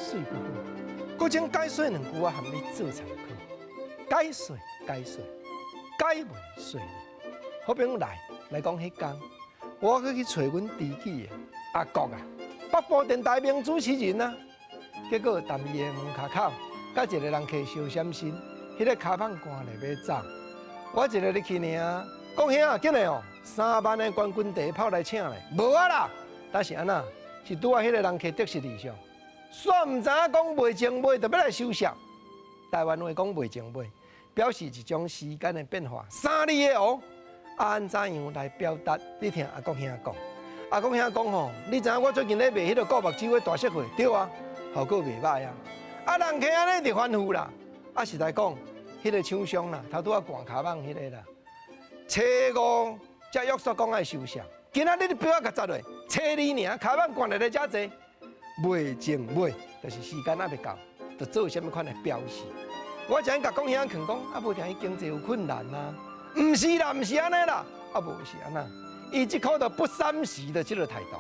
媠久久。閣將解說兩句，我含你做參考。解說解說，解文說理。好朋友來來講，彼工我閣去揣阮知己的阿國啊，北部電台名主持人啊。結果踮伊的門跤口，佮一个人客相閃身，彼个跤蠓趕咧欲走。我一个入去爾，講兄，緊來哦，3萬的冠軍茶泡來請咧，無啊啦。但是按怎？是拄仔彼个人客得失理想，煞毋知影講賣前賣，就欲來收數。台灣話講賣前賣，表示一種時間的變化。三字的哦，按怎樣來表達？你聽阿國兄講，阿國兄講吼，你知影我最近咧賣彼個顧目睭的大釋貨，對啊，效果袂䆀啊。啊，人客按呢就反覆啦。啊，實在講，彼個廠商啦，頭拄仔趕跤蠓彼個啦，初五才約束講愛收數。今仔日你表我共砸落，初二爾，跤蠓摜來咧遮濟，賣前賣，就是時間猶未到，就做啥物款的表示。我才共講兄勸講，啊無聽伊經濟有困難啊，毋是啦，毋是按呢啦，啊無是按怎？伊這箍就不三時的這个態度。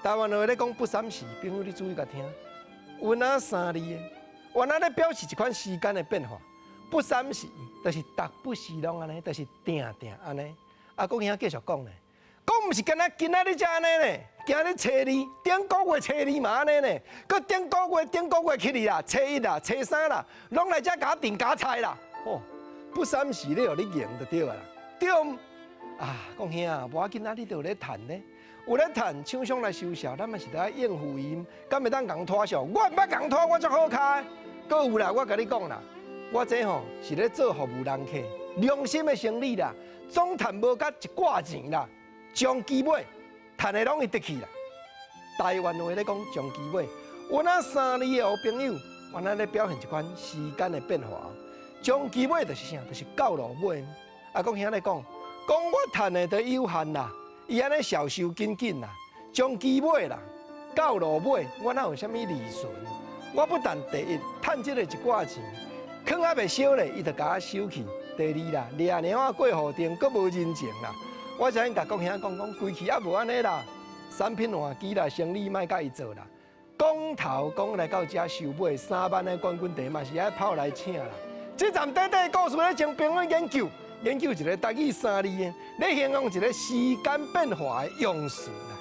台灣話咧講不三時，朋友你注意共聽，有哪三字的，原來咧表示一款時間的變化。不三時，就是逐不時攏按呢，就是定定按呢。啊，國兄繼續講咧。講毋是干焦今仔日才按呢呢，今日初二，頂個月初二嘛按呢呢，閣頂個月頂個月起哩啦，初一啦，初三啦，攏來遮共我訂加菜啦。吼，不三時咧，予你贏就對啊啦。對啊，講兄，無要緊啊，你都有咧趁咧，有咧趁，廠商來收數，咱嘛是得愛應付𪜶，敢會當共拖數？我毋捌共拖，我足好跤。閣有啦，我共你講啦，我這吼是咧做服務人客，良心的生理啦，總趁無甲一掛錢啦。終其尾，趁的攏會得去啦。台灣話咧講終其尾，有哪三字的好朋友，原來咧表現一款時間的變化。終其尾就是啥？就是到落尾。啊，講兄咧講，講我趁的都有限啦，伊按呢銷售緊緊啦，終其尾啦，到落尾，我哪有啥物利潤？我不但第一趁這个一寡錢，囥猶袂燒咧，伊就共我收去。第二啦，掠貓仔過雨頂，閣無人情啦。我才共國兄講講，規氣也無按呢啦，產品換機啦，生理莫共伊做啦。講頭講來到遮收尾，3萬的冠軍茶嘛是愛泡來請啦。這站短短故事咧，將朋友研究研究一个台語三字的，咧形容一个時間變化的用詞啦。